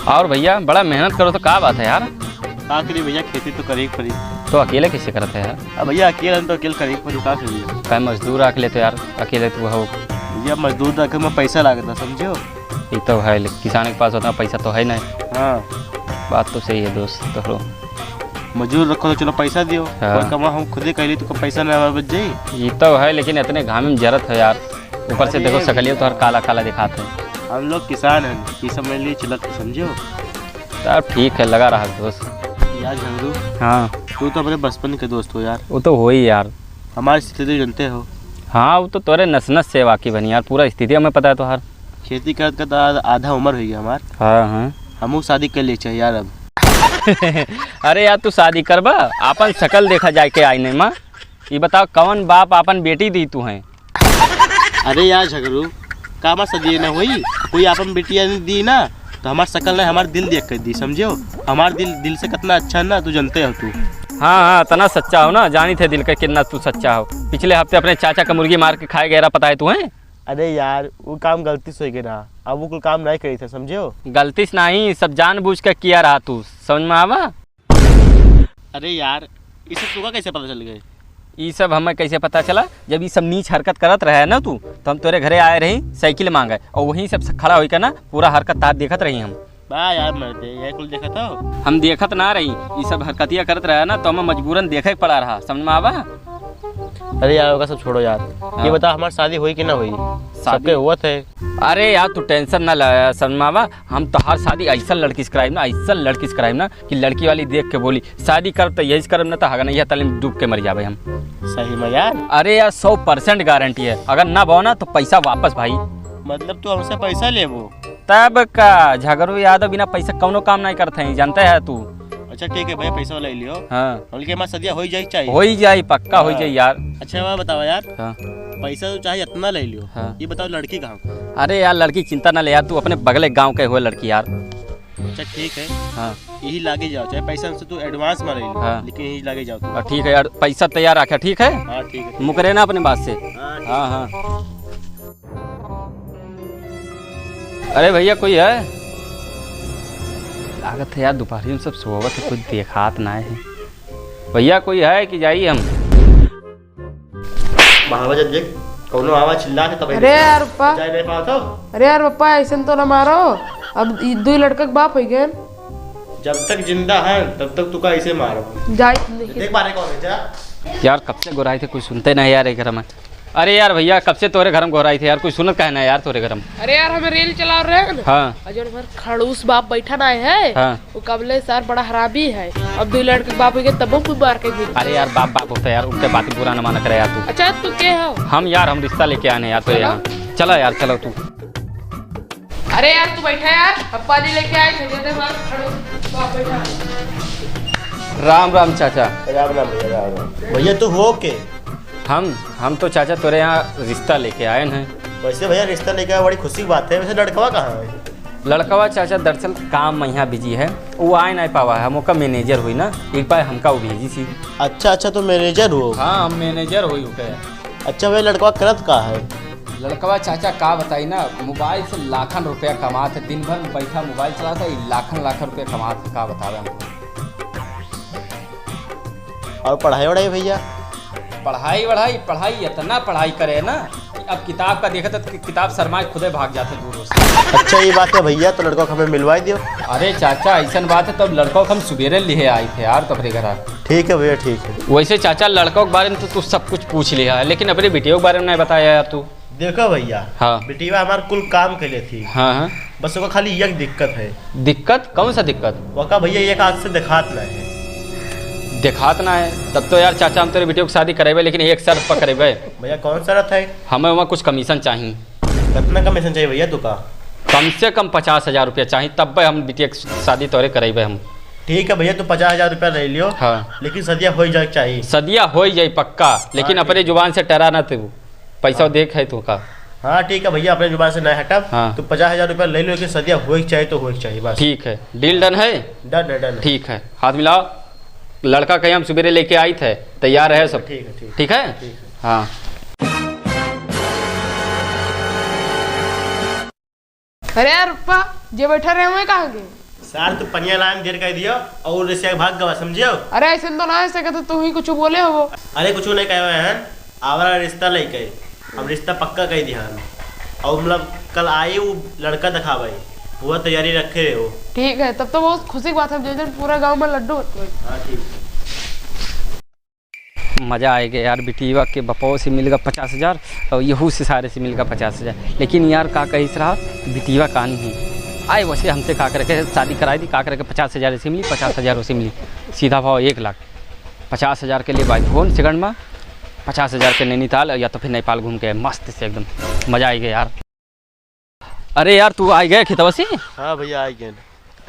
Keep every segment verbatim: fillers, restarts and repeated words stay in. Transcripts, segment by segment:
और भैया, बड़ा मेहनत करो तो का बात है यार? का करी भैया, खेती तो करे के पड़ी। तो अकेले कैसे करत है यार? अब भैया, अकेले हम तो अकेले करे के पड़ी, का करी? काय मजदूर रख लेते यार, अकेले तो हो। भैया, मजदूर रखे में पैसा लागता, समझो। ये तो है, ले-, किसान के पास उतना पैसा तो है नहीं। हाँ। बात तो सही है दोस्त, तोहरो। मजदूर रखो तो चलो पैसा दियो, हाँ। कोई कमा हम खुदे कर ली तो कोई पैसा ना बच जाई। ये तो है, लेकिन इतने घाम में जरत है यार, ऊपर से अरे देखो भैया। सकलियो तोहर काला काला दिखात है। हम लोग किसान हैं, ये समझ लिए चलत है, समझो। तब ठीक है, लगा रहा दोस्त। यार झगड़ू, हाँ। तू तो अपने बचपन के दोस्त हो यार। वो तो हो ही यार। हमारी स्थिति जानते हो। हाँ, वो तो तोरे नस नस से वाकिफ बनी यार, पूरा स्थिति हमें पता है तोहार। खेती करत करत आ-, आधा उम्र हो गया हमार। हाँ, हाँ। हमहू शादी कर ले चाहिए यार अब। अरे यार, तू शादी करबा? आपन शकल देखा जाए के आईने मा। ई बताओ, कौन बाप आपन बेटी दी तू है? अरे यार झगड़ू, का हमार सदिये ना होई? कोई आपन बिटिया नहीं दी ना, तो हमार शकल नहीं, हमार दिल देख के दी, समझो? हमार दिल, दिल से कितना अच्छा है ना, तू जानते हो तू। हाँ, हाँ, इतना सच्चा हो ना, जानी थे दिल के कितना तू सच्चा हो। पिछले हफ्ते अपने चाचा का मुर्गी मार के खाए गया रहा, पता है तू है? अरे यार, वो काम गलती से हो गया रहा, अब वो कुल काम नहीं करी थे, समझो? गलती से नहीं, सब जानबूझ के किया रहा तू, समझ में आवा? अरे यार, ई सब तोका कैसे पता चल गए? ई सब हमें कैसे पता चला? जब ई सब नीच हरकत करत रहे ना तू, तो हम तोरे घरे आए रही साइकिल मांगे, और वहीं सब खड़ा होइके ना पूरा हरकत तार देखत रही हम। बा यार मर्दे, ये कुल देखत हो? हम देखत ना रही, ई सब हरकतिया करत रहे ना, तो हमें मजबूरन देखे के पड़ा रहा, समझ में आवा? अरे यार, ओका सब छोड़ो यार। हाँ। ये बता, हमार शादी होई कि ना होई? शादी? सबके हुआ थे। अरे यार, तू tension ना ले, समझ में आवा, हम तोहार शादी ऐसा लड़की से कराइब ना, ऐसा लड़की से कराइब ना कि लड़की वाली देख के बोली, "शादी करब त यही से करब, ना त हगनैया तले में डूब के मर जाबे हम।" सही में यार? अरे यार, सौ percent guarantee है, अगर ना बो ना तो पैसा वापस भाई। मतलब तू हमसे पैसा लेबो? तब का, झगड़ू यादव बिना पैसा कौनो काम नहीं करत है, जानते है तू। अच्छा ठीक है भैया, पैसा ले लियो। हाँ। बल्कि हमार सदिया हो ही जाए चाहिए। हो ही जाए, पक्का हो ही हाँ। जाए यार। अच्छा, मैं बतावा यार। हाँ। पैसा तो चाहे इतना ले लियो। हाँ। ये बताओ, लड़की कहाँ? अरे यार, लड़की चिंता ना ले यार, तू अपने बगले गांव के हुए लड़की यार। अच्छा ठीक है। हाँ। यही लागे जाओ, चाहे पैसा हमसे तू advance में ले लो, हाँ। लेकिन यही लागे जाओ तू। हाँ, ठीक है यार, पैसा तैयार रखे, ठीक है? हाँ, ठीक है, ठीक है। मुकरे ना अपने बात से। हाँ, ठीक हाँ, है। हाँ। अरे भैया, कोई है? लागत है यार, दोपहरी में सब सोवत है, कोई देखात ना है। भैया, कोई है कि जाई हम? बाहर जब देख, कौनो आवाज चिल्ला है, तब अरे यार पप्पा। जाए नहीं पावत हो? अरे यार पप्पा, ऐसे तो ना मारो। अब ई दुई लड़का के बाप हो गए। जब तक जिंदा है, तब तक तुका ऐसे मारो। जाए नहीं। देख बारे कौन है, जा। यार, कब से गोराई थे, कोई सुनते नहीं यार, ये घर में। अरे यार भैया, कब से तोरे घर में गोराई थे यार, कोई सुनत काहे ना यार तोरे घर में? अरे यार, हमें reel चला रहे हैं ना। हाँ। और जो हमारे खड़ूस बाप बैठा ना है, हाँ। वो कबले सार बड़ा हरामी है। अब दो लड़के के बाप हो गए, तब वो मार के दे। अरे यार, बाप बाप होता है यार, उनके बात बुरा ना माना करे यार तू। अच्छा, तू के हो? हम यार, हम रिश्ता लेके आए हैं यार, तो चलो। यहाँ। चला यार, चलो तू। अरे यार, तू बैठा यार, पप्पा जी लेके आए थे, जल्दी मार, खड़ो, तू आप बैठा। राम राम चाचा। राम राम भैया, राम राम। भैया, तू हो के? हम, हम तो चाचा तोरे यहाँ रिश्ता लेके आए हैं। वैसे भैया, रिश्ता लेके आए, बड़ी खुशी की बात है। वैसे लड़कवा कहाँ है? लड़कवा चाचा दरअसल काम में यहाँ busy है, वो आए नहीं पावा है। हम ओका manager हुई ना, एक बार हमका वो भेजी थी। अच्छा, अच्छा, तो manager हो? हाँ, हम manager हुई ओके। अच्छा भैया, लड़कवा करत का है? लड़कवा चाचा का बताई ना, mobile से लाखन रुपया कमात है, दिन भर में बैठा mobile चलाता है, लाखन लाखन रुपया कमात है, का बतावे हमको। और पढ़ाई वढ़ाई भैया? पढ़ाई वढ़ाई, पढ़ाई इतना पढ़ाई करे ना कि अब किताब का देखत है तो कि-, किताब शर्माए खुदे भाग जाते दूर से। अच्छा, ये बात है भैया, तो लड़का को हमें मिलवाई दियो। अरे चाचा, ऐसन बात है, तब लड़का को हम सुबेरे लिहे आई थे यार, तोहरे घर। ठीक है भैया, ठीक है। वैसे चाचा, लड़का के बारे में तो तू सब कुछ पूछ लिया है, लेकिन अपने बिटिया के बारे में नहीं बताया यार तू। देखो भैया, हाँ। बिटिया हमार कुल काम कैले थी। हाँ, हाँ। बस ओका खाली एक दिक्कत है। दिक्कत? कौन सा दिक्कत? ओका भैया एक आँख से देखात ना है। देखात ना है? तब तो यार चाचा, हम तेरे बिटिया की शादी करेबे, लेकिन एक शर्त पर करेबे। भैया, कौन शर्त है? हमें वहाँ कुछ commission चाहिए। कितना commission चाहिए भैया तुका? कम से कम पचास हजार रुपया चाहिए, तब हम बिटिया की शादी तोरे करेबे हम। ठीक है भैया, तू पचास हजार रुपया ले लियो। हाँ। लेकिन सदिया हो ही जाए चाहिए। सदिया हो ही जाए पक्का, लेकिन हाँ, अपने ठीक। जुबान से टरा ना तू। पैसा हाँ। देख है तुका। हाँ, ठीक है भैया, अपने जुबान से नहीं हटब। हाँ। तो पचास हजार रुपया ले लो, लेकिन सदिया होए के चाहिए तो होए के चाहिए, बस। ठीक है, deal done है? Done है, done है। ठीक है, हाथ मिलाओ। लड़का कहीं हम सुबेरे लेके आई थे, तैयार है सब। ठीक है, ठीक है। ठीक है? ठीक है। हाँ। अरे यार पप्पा, जे बैठा रहे हुए कहाँ गए? सार, तू पनिया लाए में देर कर दियो और रिश्ता भाग गवा, समझियो? अरे, ऐसे तो ना ऐसे कहते, तू ही कुछ बोले हो। अरे, कुछ नहीं कहे हैं, आवारा रिश्ता लेके हम रिश्ता पक्का कर दिया हम। और मतलब, कल आए वो लड़का दिखावे, वो तैयारी रखे रहे हो। ठीक है, तब तो बहुत खुशी की बात है, जिस दिन पूरा गांव में लड्डू बंटवाए। हाँ, ठीक। मजा आएगा यार, बिटिया के बपौ से मिलेगा पचास हजार और यहू से सारे से मिलेगा पचास हजार। लेकिन यार, का कहिस रहा, बिटिया का नहीं है। आए वैसे हमसे का करके शादी कराई दी, का करके पचास हजार से मिली, पचास हजार उसे मिली, सीधा भाव एक लाख। पचास हजार के लिए बाई फोन सेकंड में, पचास हजार के नैनीताल या तो फिर नेपाल घूम के मस्त से एकदम मजा आएगा यार। अरे यार, तू आ गए खेतवा से? हाँ भैया, आ गए।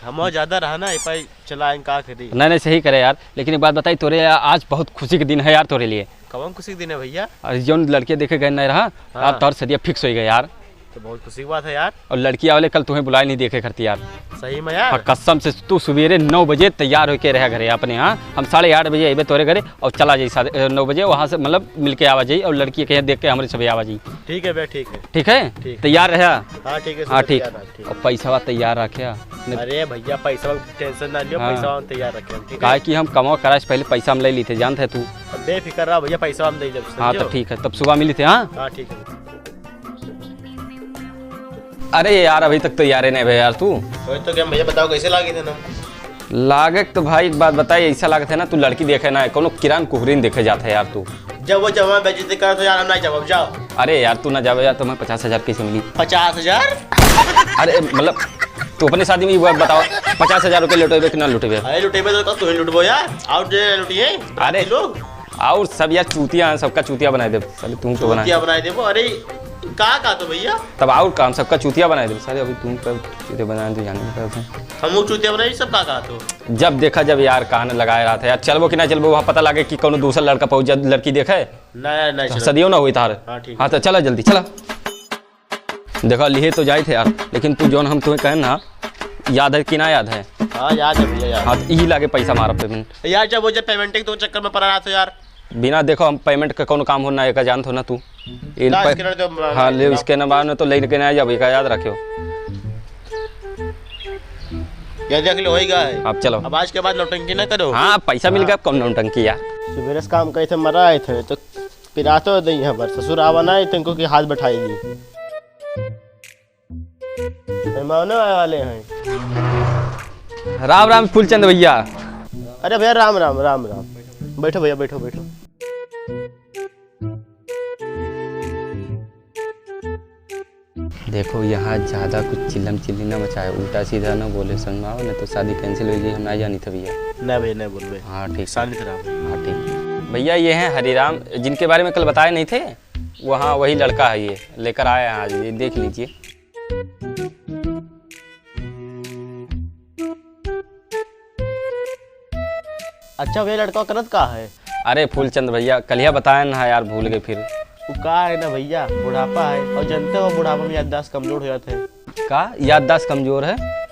घामवा ज्यादा रहा ना, ए पाई चला आए, का करी? नहीं, नहीं, सही करे यार, लेकिन एक बात बताई, तोरे आज बहुत खुशी के दिन है यार तोरे लिए। कौन खुशी के दिन है भैया? अरे, जौन लड़के देखे गए नहीं रहा, हाँ। यार, तोर सदिया फिक्स हो गए यार। तो बहुत खुशी की बात है यार। और लड़की आवले कल तुम्हें बुलाए नहीं देखे करती यार। सही में यार? हाँ, कसम से, तू सुबेरे नौ बजे तैयार होके रहा घरे अपने, हाँ? हम साढ़े आठ बजे अबे तोरे घरे और चला जाई साढ़े, अ, नौ बजे, वहाँ से मतलब मिलके आवा जाई और लड़की के यहाँ देख के हमारे सब आवा जाई। ठीक है भैया, ठीक है। ठीक है? ठीक। तैयार रहा? हाँ, ठीक है, हाँ, सुबह ठीक। तैयार रहा, ठीक। और पैसा तैयार रखे। अरे भैया, पैसा tension ना लियो, हाँ। पैसा हम तैयार रखे हैं, ठीक है? काहे कि हम कमाओ कराए से पहले पैसा हम ले लेते, जानते हैं तू। अब बेफिक्र रहा भैया, पैसा हम दे जब, हाँ, तो समझो? ठीक है, तब सुबह मिलते हैं, हाँ? हाँ, ठीक है। अरे यार, अभी तक तैयार ही नहीं भैया यार तू। वही तो क्या भैया, बताओ कैसे लागे थे ना? लागत तो भाई, एक बात बताई, ऐसा लागत है ना, तू लड़की देखे ना, कोनो किरान कुहरीन देखे जात है यार तू। जब वो जवान बेइज्जती करत है यार, हम नहीं जाब, जाओ। अरे यार, तू ना जावे यार, तो मैं पचास हजार कैसे मिली? पचास हजार? अरे मतलब, तू अपने शादी में ये बात बताओ, पचास हजार रुपये लुटेबे कि ना लुटेबे? अरे लुटेबे तो तू ही लुटबो यार, और जे लुटिए अरे लोग। और सब यार चूतिया हैं, सबका चूतिया बनाए देब। साले तू तो बना चूतिया बनाए देबो। अरे का, का तो भैया? तब और काम, सबका चूतिया बनाए देब। साले अभी तू तो चूतिया बनाए तो जाने का है। हम लोग चूतिया बनाए, सब का, का तो? जब देखा जब यार कान लगाए रहा था यार, चलबो कि ना चलबो, वहाँ पता लगे कि कोनो दूसरा लड़का पहुँच जा, लड़की देखे। ना यार, नहीं तो चलो। सदियों ना हुई तार। हाँ, ठीक हाँ, है। तो चला जल्दी, चला। देखा, लिहे तो जाए थे यार, लेकिन तू जौन हम तुम्हें कहें ना, याद है कि ना याद है? हाँ, याद है भैया, याद हाँ, है। तो यही लागे पैसा मारा payment। यार, जब वो जब payment के तो चक्कर में पड़ा रहा था यार। बिना देखो हम payment का कौन काम हो ना, एका जानत हो ना तू। इन ला, पै-, scanner दो, हम हाँ, ले, ला। Scanner बाहर में तो लेके ना जाओ, एका याद रखियो। ये देख लो, होई गया है। अब चलो। अब आज के बाद नौटंकी ना करो। हाँ, पैसा मिल हाँ। गया, कौन नौटंकी यार? सुबेरे से काम करे थे, मरा आए थे, तो पिरातो दे यहाँ पर, ससुर आवा ना, तुमको की हाथ बैठाई दी। मेहमानों आए वाले हैं। राम राम फूलचंद भैया। अरे भैया, राम राम, राम राम। बैठो भैया, बैठो, बैठो। देखो, यहाँ ज्यादा कुछ चिल्लम चिल्ली ना मचाए, उल्टा सीधा ना बोले, समझ में आवा, नहीं तो शादी cancel होई जाई, हम ना जानी था भैया। ना भैया, ना बोलबे। हाँ, ठीक। शांत रहो। हाँ, ठीक। भैया, ये हैं हरिराम, जिनके बारे में कल बताए नहीं थे? वो, हाँ, वही लड़का है, ये लेकर आए हैं आज, ये देख लीजिए। अच्छा भैया, लड़का करत का है? अरे फूलचंद भैया, कलिया बताए ना यार, भूल गए फिर। वो का है ना भैया, बुढ़ापा है, और जानते हो बुढ़ापा में याददाश्त कमजोर हो जाते हैं। का याददाश्त कमजोर है?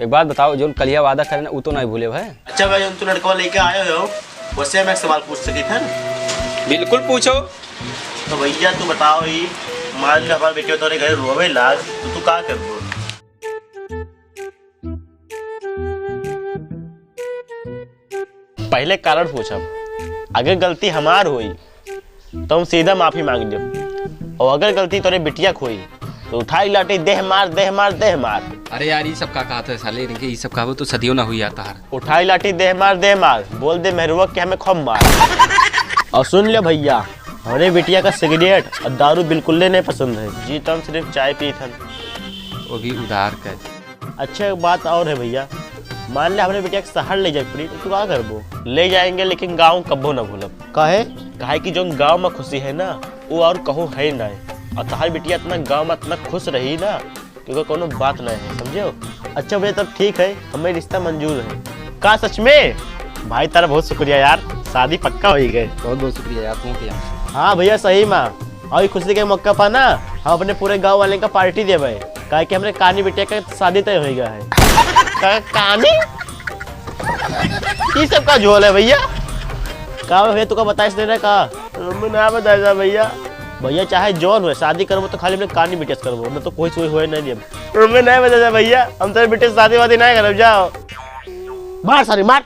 एक बात बताओ, जौन कलिया वादा करे ना, उ तो नहीं भूले भाई। अच्छा भाई, जौन तू लड़कवा लेके आए हो, वैसे हम एक सवाल पूछ सकी थे? बिल्कुल पूछो। तो भैया तू बताओ, ई मान लो हमार बेटिया तोरे घरे रोवे लाग, तो तू का करबो? पहले कारण पूछब, अगर गलती हमार होई, तो हम सीधा माफी मांग लेब। और अगर गलती तोरे बिटिया के होई, तो उठाई लाठी, देह मार, देह मार, देह मार। अरे यार, ई सब का कहत है साले, इनके ई सब कहबो तो सदियों ना हुई यार तहार। उठाई लाठी, देह मार, देह मार, बोल दे मेहरुआ के हमें खूब मार। और सुन ले भैया, हमरे बिटिया का सिगरेट और दारू बिल्कुल नहीं पसंद है जी, तो हम सिर्फ चाय पीत हन। वो भी उधार कर। अच्छा, एक बात और है भैया, मान ले हमरे बिटिया के शहर ले जाए पड़ी, तो तू का करबो? ले जाएंगे, लेकिन गाँव कब्बो ना भूलब। काहे? काहे कि जौन गाँव में खुशी है ना, वो और कहूँ है ना। और तहार बिटिया इतना गाँव में इतना खुश रही ना, कि ओकर कोनो बात ना है, समझे हो? अच्छा भैया, तब ठीक है, हमें रिश्ता मंजूर है। का सच में? भाई, तारा बहुत शुक्रिया यार, शादी पक्का हो ही गए। बहुत बहुत शुक्रिया यार, तू किया। हाँ भैया, सही में। और ई खुशी के मौका पर ना, हम अपने पूरे गाँव वाले का पार्टी देवे, काहे कि हमरे कानी बिटिया का शादी तय हो गया है। का-, कानी? ई सब का झोल है भैया? का भैया, तुका बताइस नहीं रहा का? हम ना बताइस भैया। भैया, चाहे जौन होए, शादी करबो तो खाली अपने कानी बिटिया से करबो, ना तो कोई से होए नहीं देब। रुपये नहीं बचा जा भैया, हम तेरे बेटे से शादी वादी नहीं करब, जाओ। मार सारे, मार।